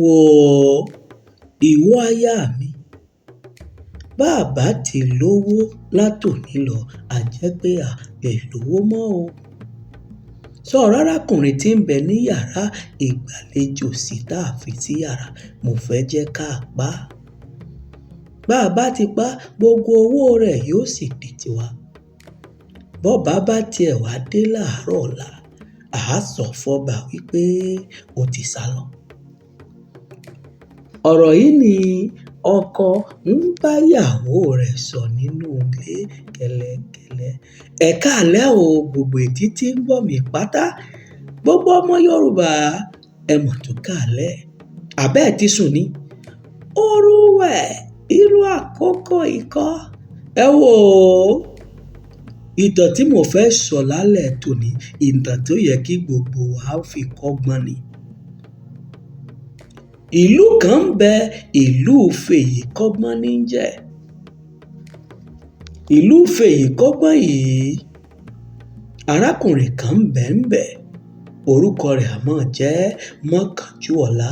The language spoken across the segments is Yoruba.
Wò ó, ìwọ aya mi, bá a bá ti lówó látòní lọ, a jẹ́ pé a lè lówó mọ́ o. Sọ arákùnrin tí ń bẹ ní yàrá ìgbàlejò sí tá a fi sí yàrá, mo fẹ́ jẹ́ ká pa á. Bá a bá ti pa á, gbogbo owó rẹ̀ yóò sì di tiwa. Bọ́ba bá tiẹ̀ wá dé láàárọ̀ ọ̀la, a sọ fọ́ba wípé ó ti sálọ. Ọ̀rọ̀ yìí ni ọkọ ń bá ìyàwó rẹ̀ sọ nínú ilé kẹ́lẹ́kẹ́lẹ́. Ẹ káalẹ́ o, gbogbo etí tí ń gbọ́ mi pátá. Gbogbo ọmọ Yorùbá, ẹ mọ̀ tó káalẹ́. Àbẹ́ ẹ ti sùn ni. Orú wẹ̀, irú àkókò ikọ́. Ẹ wò ó. Ìtàn tí mo fẹ́ sọ lálẹ́ tòní, ìtàn tó yẹ kí gbogbo wa fi kọ́gbọ́n ni. Ìlú kan ń bẹ, ìlú Fèyíkọ́gbọ́n ní ń jẹ́. Ìlú Fèyíkọ́gbọ́n yìí, arákùnrin kan ń bẹ ń bẹ, orúkọ rẹ̀ a máa jẹ́ Mọ́kànjúọlá.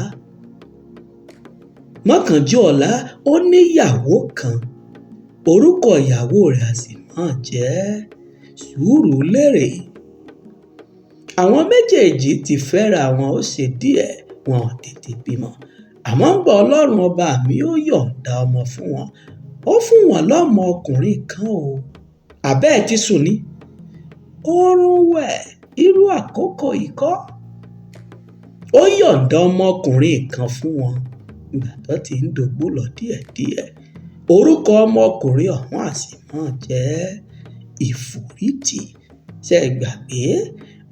Mọ́kànjúọlá ó ní ìyàwó kan, orúkọ ìyàwó rẹ̀ a sì máa jẹ́ Sùúrùlérè. Àwọn méjèèjì ti fẹ́ra wọn ó ṣe díẹ̀, wọn ò tètè bímọ. Àmọ́ ń gbọ́ Ọlọ́run ọba mi ó yọ̀ǹda ọmọ fún wọn. Ó fún wọn lọ́mọ ọkùnrin kan o. Àbẹ́ ẹ ti sùn ni. Oorun wẹ̀, irú àkókò ikọ́. Ó yọ̀ǹda ọmọkùnrin kan fún wọn. Ìgbà tó ti ń dògbó lọ díẹ̀díẹ̀. Orúkọ ọmọkùnrin ọ̀hún a sì máa jẹ́ Ìforítì. Ṣé ẹ gbàgbé?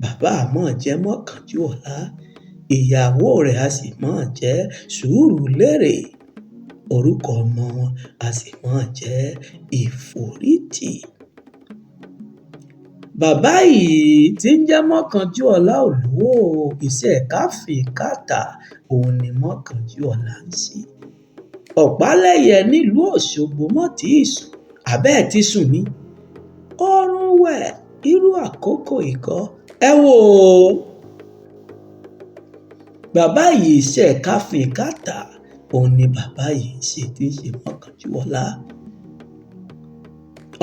Bàbá a máa jẹ́ Mọ́kànjúọlá. Ìyàwó rẹ̀ a sì máa jẹ́ Sùúrùlérè. Orúkọ ọmọ wọn a sì máa jẹ́ Ìforítì. Bàbá yìí tí ń jẹ́ Mọ́kànjúọlá ò lówó o. Iṣẹ́ káfíńkátà òun ni Mọ́kànjúọlá ń ṣe. Ọ̀pálẹ̀yẹ nílùú Òṣogbo mọ́ tí ì sùn. Àbẹ́ ẹ ti sùn ni. Oorun wẹ̀, irú àkókò ikọ́. Ẹ wò ó. Bàbá yìí iṣẹ́ káfíńkátà òun ni bàbá yìí ń ṣe tí ń ṣe Mọ́kànjúọlá.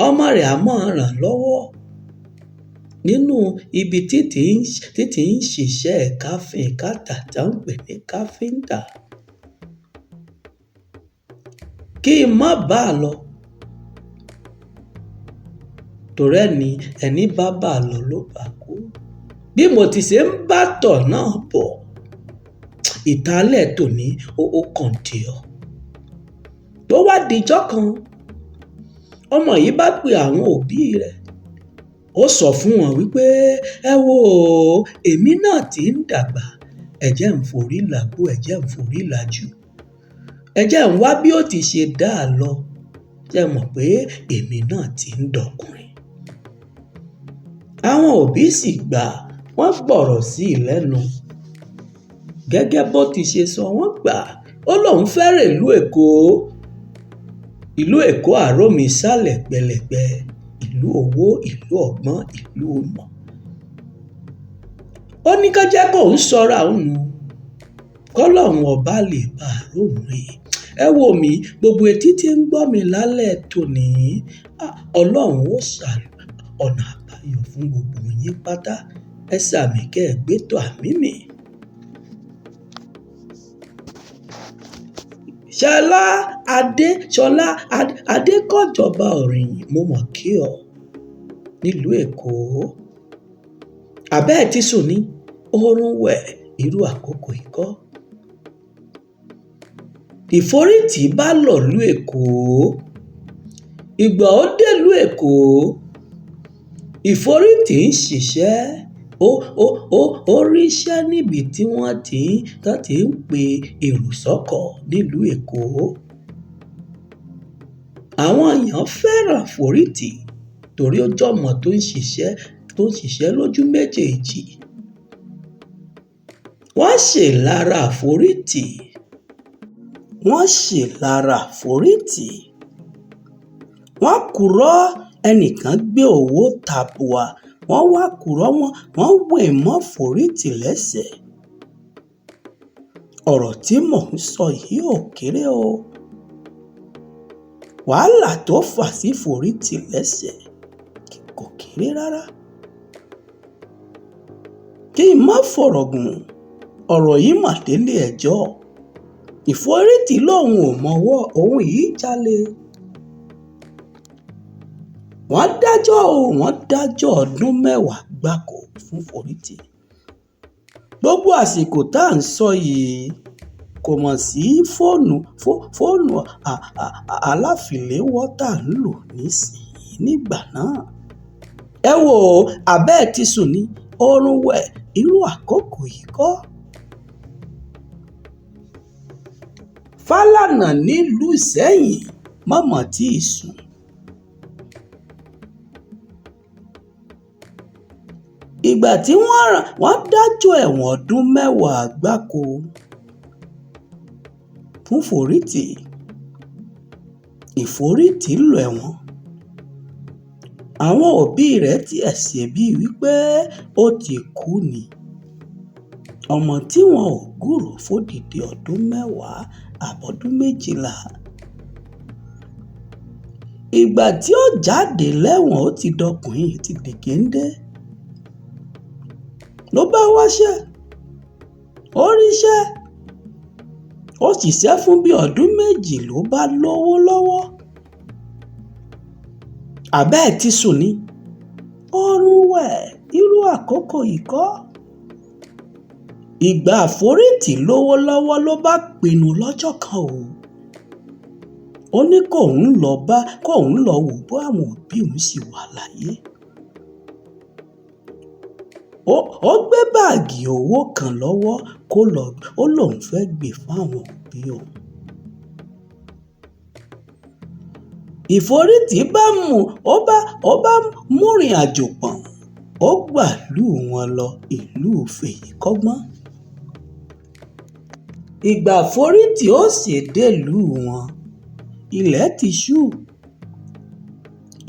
Ọmọ rẹ̀ a máa ràn lọ́wọ́ nínú ibi títí ń ṣiṣẹ́ káfíńkátà tá ń pè ní káfíńtà. Kí n má bá a lọ. Torí ẹni bá bá a lọ ló bá kú. Bí mo ti ṣe ń bá tọ̀ náà bọ̀, ìtàlẹ̀ tòní ó kàn dé ọ. Tó wá dijọ́ kan, ọmọ yìí bá pe àwọn òbí rẹ̀. Ó sọ fún wọn wípé ẹ wò ó, èmi náà ti ń dàgbà. Ẹ jẹ́ ń forí làgbó, ẹ jẹ́ ń forí làjú. Ẹ jẹ́ ń wá bí ó ti ṣe dá a lọ. Ṣé ẹ mọ̀ pé èmi náà ti ń dọkùnrin? Àwọn òbí sì gbà, wọ́n gbọ̀rọ̀ sí i lẹ́nu. Gẹ́gẹ́ bó ti ṣe sọ, wọ́n gbà. Ó lóun fẹ́rẹ̀ ìlú Èkó. Ìlú Èkó àrómi sálẹ̀ gbẹlẹ̀gbẹ́. Ìlú owó, ìlú ọgbọ́n, ìlú ìmọ̀. Ó ní ká jẹ́ kó ń sọra òun nù. Kọ́lọ́hun ọba lè bá àróhùn rè. Ẹ wò mí, gbogbo etí tí ń gbọ́ mi lálẹ́ tòní, Ọlọ́run ó ṣàlù ọ̀nà àbáyọ fún gbogbo yín pátá. Ẹ sàmì kẹ́ ẹ gbétò àmì mi. Ṣọlá Adé, Ṣọlá Adékọ̀jọba Òrìyìn, mo mọ̀ kí ọ nílùú Èkó. Àbẹ́ ẹ ti sùn ni. Oorun wẹ̀, irú àkókò ikọ́. Ìforítì bá lọ ìlú Èkó. Ìgbà ó dé ìlú Èkó, Ìforítì ń ṣiṣẹ́. Ó ríṣẹ́ níbi tí wọ́n ti ń pe èrò sọ́kọ̀ nílùú Èkó. Àwọn èèyàn fẹ́ràn Ìforítì torí ó jọmọ tó ń ṣiṣẹ́ lójú méjèèjì. Wọ́n ṣe lára Ìforítì. Wọ́n ṣe lára Ìforítì. Wọ́n kúrò ẹnìkan gbé owó tabua. Wọ́n wá kúrò wọ́n wé mọ́ Ìforítì lẹ́sẹ̀. Ọ̀rọ̀ tí mò ń sọ yìí ò kéré o. Wàhálà tó fà sí Ìforítì lẹ́sẹ̀ kò kéré rárá. Kí n má fọ̀rọ̀ gùn, ọ̀rọ̀ yìí mà délé ẹjọ́. Ìforítì lòun ò mọwọ́ òun yìí jalè. Wọ́n dájọ́ o, wọ́n dájọ́ ọdún 10 gbáko fún Ìforítì. Gbogbo àsìkò tá à ń sọ yìí kò mọ̀ sí fóònù aláfiléwọ́ tá à ń lò nísìnyí nígbà náà. Ẹ wò ó, àbẹ́ ẹ ti sùn ní oorun wẹ̀ irú àkókò yìí kọ́. Fálànà nílùú Ìsẹ́yìn mọ̀mọ́ tí ì sùn. Ìgbà tí wọ́n dájọ́ ẹ̀wọ̀n ọdún 10 gbáko fún Ìforítì, Ìforítì lọ ẹ̀wọ̀n. Àwọn òbí rẹ̀ tiẹ̀ ṣe bíi wípé ó ti kú ni. Ọmọ tí wọn ò gúròó fódìdí ọdún 10 àbọ̀dún 12. Ìgbà tí ó jáde lẹ́wọ̀n ó ti dọkùnrin, ti di géńdé. Ló bá wáṣẹ́, ó ríṣẹ́, ó ṣiṣẹ́ fún bí ọdún 2 ló bá lówó lọ́wọ́. Àbẹ́ ẹ ti sùn ní oorun wẹ̀ irú àkókò yìí kọ́. Ìgbà Ìforítì lówó lọ́wọ́ ló bá pinnu lọ́jọ́ kan o. Ó ní kóun lọ bá kóun lọ wò bó àwọn òbí òun sì wà láyé. Ó gbé báàgì owó kan lọ́wọ́ kó lọ, ó lóun fẹ́ gbé fún àwọn òbí òun. Ìforítì bá mú ó bá múrìn àjò pọ̀n, ó gbàlú wọn lọ ìlú Fèyíkọ́gbọ́n. Ìgbà Ìforítì ó sì délùú wọn, ilẹ̀ ti ṣú.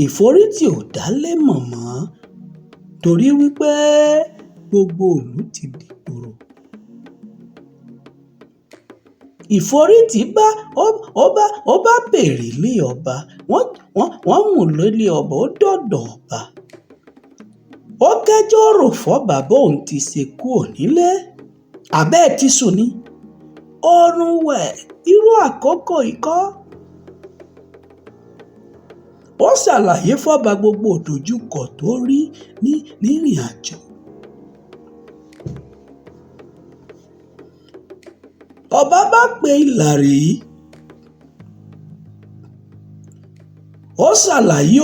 Ìforítì ò dálé mọ̀ mọ́ torí wípé gbogbo ìlú ti dìgboro. Ìforítì bá ó bá bèrè lé ọba, wọ́n mú lélé ọba, ó dọ̀dọ̀ ọba. Ó kẹ́jọ́ rò fọ́ba bóun ti ṣe kúò nílé. Àbẹ́ ẹ ti sùn ní oorun wẹ̀ irú àkókò yìí kọ́. Ó ṣàlàyé fọ́ba gbogbo ìdojúkọ tó rí nírìn àjò. Ọba bá pe Ìlàrí. Ó ṣàlàyé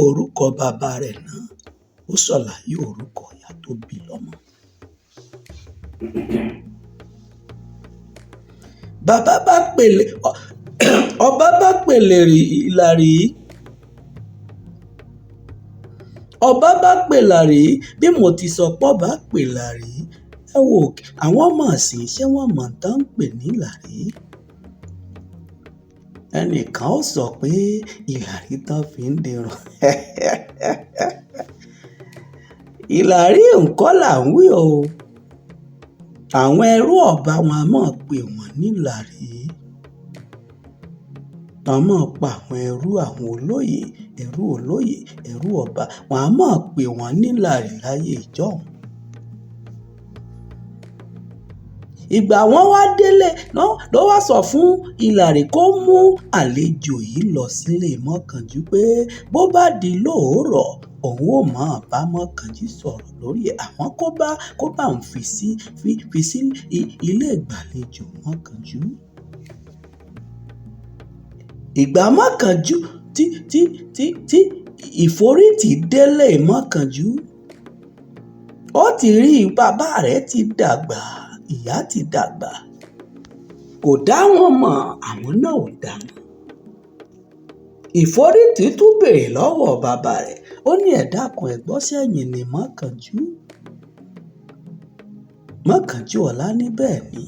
orúkọ bàbá rẹ̀ náà. Ó ṣàlàyé orúkọ ìyá tó bí lọ́mọ. Bàbá bá pèlè, ọba bá pèlè Ìlàrí. Ọba bá pè Làrí, bí mo ti sọ pé ọba pè Làrí. Ẹ wò, àwọn ọmọ ìsìn ṣé wọ́n mọ̀ tán ń pè ní Ìlàrí? Ẹnìkan ó sọ pé Ìlàrí tán fi ń dirun. Ìlàrí ńkọ́ là ń wí o. Àwọn ẹrú ọba wọn a máa pè wọ́n ní Ìlàrí. Wọ́n máa pa àwọn ẹrú àwọn olóyè, ẹrú olóyè, ẹrú ọba, wọ́n a máa pè wọ́n ní Ìlàrí láyé ìjọ́un. Ìgbà wọ́n wá délé ló wá sọ fún Ìlàrí kó mú àlejò yìí lọ sílé Mọ́kànjú pé bó bá di lóòrọ̀ òun ò máa bá Mọ́kànjú sọ̀rọ̀ lórí ẹ̀, àmọ́ kó bá òun fi sí ilé ìgbàlejò Mọ́kànjú. Ìgbà Mọ́kànjú tí Ìforítì délé Mọ́kànjú, ó ti rí bàbá rẹ̀ ti dàgbà, ìyá ti dàgbà. Kò dá wọn mọ̀, àwọn náà ò dá mọ̀. Ìforítì tún béèrè lọ́wọ́ bàbá rẹ̀, ó ní ẹ dákun ẹ gbọ́ sẹ́yìn ni Mọ́kànjú. Mọ́kànjú ọ̀la ní bẹ́ẹ̀ ni.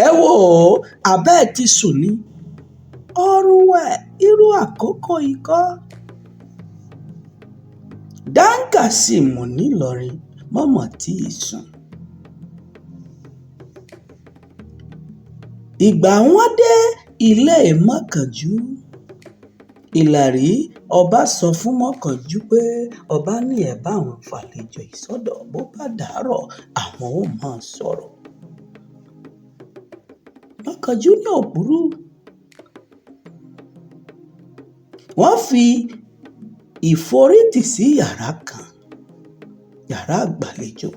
Ẹ wò ó, àbẹ́ ẹ ti sùn ní ọrùn wẹ̀ irú àkókò yìí kọ́. Dáńkà sì mú nílọrin mọ̀mọ́ tí ì sùn. Ìgbà wọ́n dé ilé Mọ́kànjú, Ìlàrí ọba sọ fún Mọ́kànjú pé ọba ní ẹ̀ bá òun fàlejò ìsọdọ̀, bó bá dàárọ̀ àwọn ó máa sọ̀rọ̀. Mọ́kànjú ní òbúrú. Wọ́n fi ìforítì sí yàrá kan, yàrá àgbàlejò.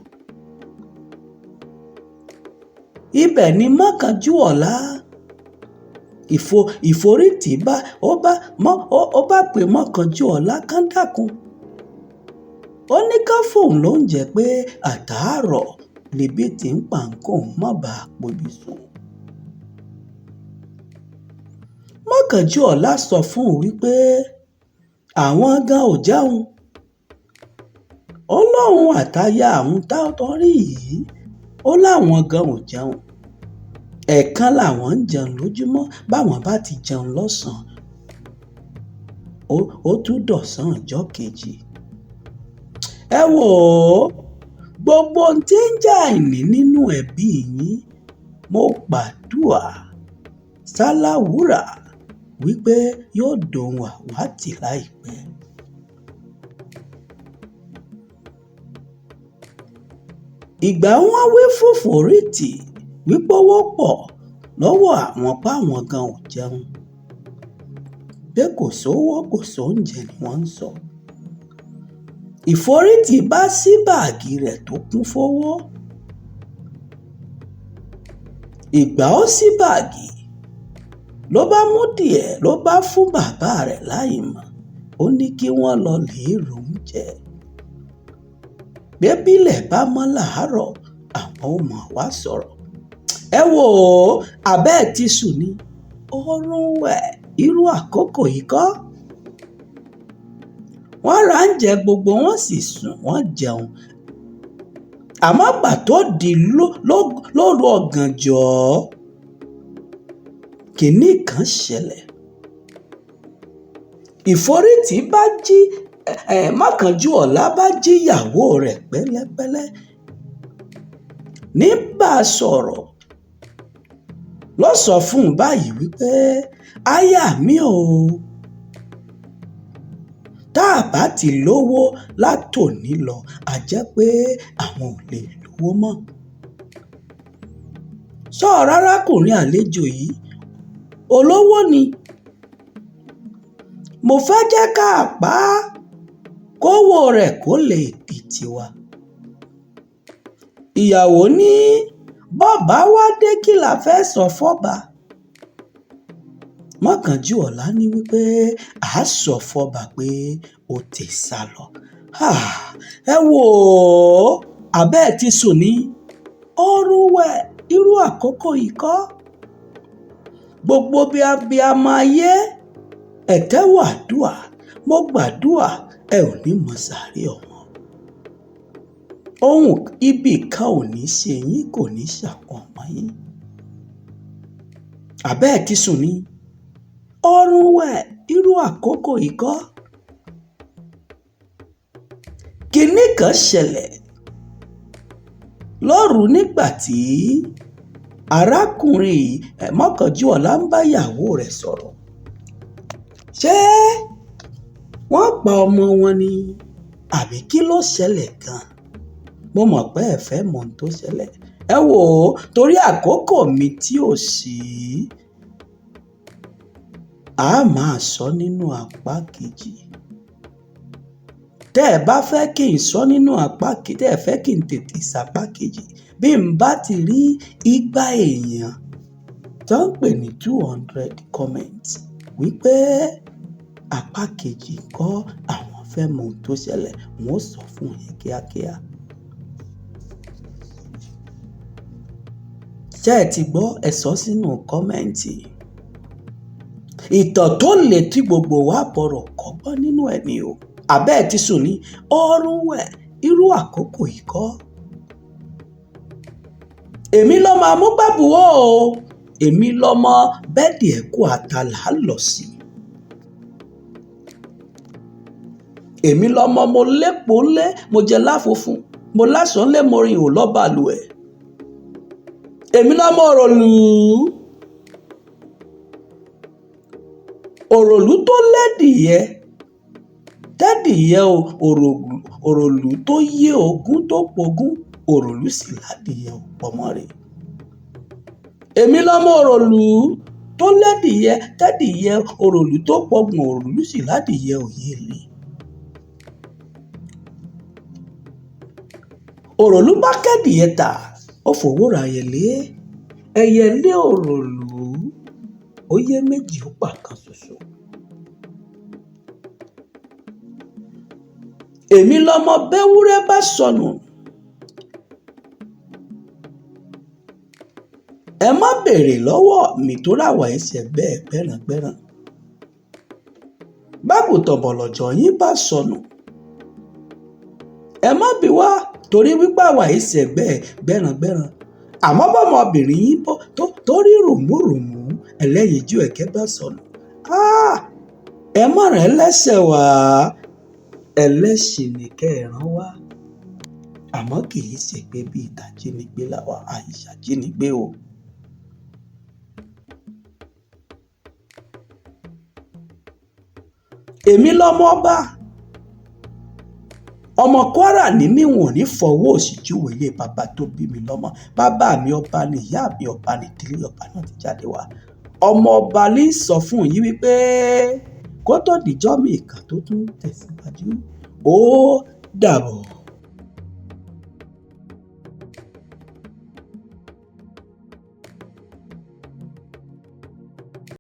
Ibẹ̀ ni Mọ́kànjú ọ̀la ìforítì bá ó bá mọ́ ó bá pè Mọ́kànjú ọ̀la kán dákun. Ó ní ká fóun lóúnjẹ pé àtàárọ̀ lebi tí ń pa kóun má bàa pobi sùn. Mọ́kànjú ọ̀la sọ fún un wípé àwọn gan ò jẹun. Ó lóun àtaya àwọn táwọn rí yìí, ó láwọn gan ò jẹun. Ẹ̀ẹ̀kan làwọn ń jẹun lójúmọ́, báwọn bá ti jẹun lọ́sàn-án, ó tún dọ̀sán ọjọ́ kejì. Ẹ wò ó, gbogbo ohun tí ń jẹ́ àìní nínú ẹbí yín, mo gbàdúà sáláwúrà wípé yóò dohun àwátì láìpẹ́. Ìgbà wọ́n wí fún Forítì wípé owó pọ̀ lọ́wọ́ àwọn páwọn gan ò jẹun, pé kò sówó kò sóúnjẹ ni wọ́n ń sọ. Ìforítì bá sí báàgì rẹ̀ tó kún fówó. Ìgbà ó sí báàgì ló bá mú díẹ̀ ló bá fún bàbá rẹ̀ láìmọ̀. Ó ní kí wọ́n lọ lè róúnjẹ. Pé bílẹ̀ bá mọ́ làárọ̀, àwọn ò mọ̀ wá sọ̀rọ̀. Ẹ wò ó, àbẹ́ ẹ̀ ti sùn ni. Oorun wẹ̀ irú àkókò yìí kọ́. Wọ́n ra oúnjẹ gbogbo wọ́n sì sùn wọ́n jẹun. Àmọ́ gbà tó di lóru ọ̀gànjọ́, kìnní kan ṣẹlẹ̀. Ìforítì bá jí Mọ́kànjú ọ̀la bá jí ìyàwó rẹ̀ pẹ́lẹ́pẹ́lẹ́. Ní bá a sọ̀rọ̀, ló sọ fún un báyìí wípé aya mi o, tá a bá ti lówó látòní lọ, a jẹ́ pé àwọn ò lè lówó mọ́. Sọ arákùnrin àlejò yìí, olówó ni. Mo fẹ́ jẹ́ ká pa á kówó rẹ̀ kó lè di tiwa. Ìyàwó ní bọ́ba wá dé kí la fẹ́ sọ fọ́ba. Mọ́kànjú ọ̀la ní wípé a sọ fọ́ba pé ó ti sá lọ. Ẹ wò ó, àbẹ́ ẹ̀ ti sùn ní. Oorun wẹ̀ irú àkókò yìí kọ́. Gbogbo bí abiyamọ ayé, ẹ tẹ́wọ́ àdúà, mo gbàdúà, ẹ ò ní mọ sàárè ọmọ. Ohun ibi kan ò ní ṣe yín, kò ní ṣàwọn ọmọ yín. Àbẹ́ ẹ̀ ti sùn ní. Oorun wẹ̀ irú àkókò yìí kọ́. Kìnní kan ṣẹlẹ̀ lóru nígbà tí arákùnrin Mọ́kànjú ọ̀la ń bá ìyàwó rẹ̀ sọ̀rọ̀. Ṣé wọ́n pa ọmọ wọn ni àbí kí ló ṣẹlẹ̀ gan-an? Mo mọ̀ pé ẹ fẹ́ mọ ohun tó ṣẹlẹ̀. Ẹ wò ó, torí àkókò mi tí ò sí, a máa sọ nínú apá kejì. Tẹ́ ẹ bá fẹ́ kí n sọ nínú apá kejì, tẹ́ ẹ fẹ́ kí n tètè sàpá kejì, bí n bá ti rí igba èèyàn tó ń pè ní 200 comments wípé apá kejì kọ́ àwọn fẹ́ mọ ohun tó ṣẹlẹ̀, wọ́n ó sọ fún yín kíákíá. Ṣé ẹ ti gbọ́? Ẹ sọ sínú kọ́mẹ́ǹtì. Ìtàn tó le tí gbogbo wa bọ̀rọ̀ kọ́gbọ́n nínú ẹ̀ ni o. Àbẹ́ ẹ̀ ti sùn ní. Oorun wẹ̀ irú àkókò yìí kọ́. Èmi lọ́mọ amúgbàbùwọ̀ o. Èmi lọ́mọ bẹ́ẹ̀dì ẹ̀kú àtàlà lọ sí. Èmi lọ́mọ mo lépo lé, mo jẹ láfofun, mo lásán lé, mo rìn ò lọ́ba lù ẹ̀. Èmi lọ́mọ òròlù. Òròlú tó lẹ́dìyẹ tẹ́dìyẹ òròlú tó yé ogún tó pogún, òròlú sì ládìyẹ ò pọmọ rẹ̀. Èmi lọ́mọ òròlú tó lẹ́dìyẹ tẹ́dìyẹ òròlú tó pọgbọ̀n, òròlú sì ládìyẹ òye lè. Òròlú bá kẹ́dìyẹ tà, ó fowó ra ẹyẹlé. Ẹyẹlé òròlú ó yé méjì ó pa kan ṣoṣo. Èmi lọmọ bẹ́wúrẹ́ bá sọnù. Ẹ má béèrè lọ́wọ́ mi tó ráwọ̀ ẹsẹ̀ bẹ́ẹ̀ gbẹ́rangbẹ́ran. Bágùntàn bọ̀lọ̀jọ̀ yín bá sọnù. Ẹ má bi wá torí wípé àwa ẹsẹ̀ bẹ́ẹ̀ gbẹ́rangbẹ́ran. Àmọ́ bọ́mọbìnrin yín tó rí rùmúrùmú ẹlẹ́yinjú ẹ̀kẹ́ bá sọnù. Ẹ má rìn ẹlẹ́sẹ̀ wá, ẹlẹ́ṣin ni kẹ́ ẹ rán wá. Àmọ́ kì í ṣe pé bí ìtàjínigbé làwa, àìṣàjínigbé o. Èmi lọmọ ọba, ọmọ Kwara ní mí, wọn ò ní fọwọ́ òsì júwèé ilé bàbá tó bí mi lọ́mọ. Bàbá mi ọba ni, ìyá mi ọba ni, ìdílé ọba náà ti jáde wá. Ọmọ ọba ní sọ fún yín wípé kó tó dìjọ́ mi ìkà tó tún tẹ̀síwájú, ó dàbọ̀.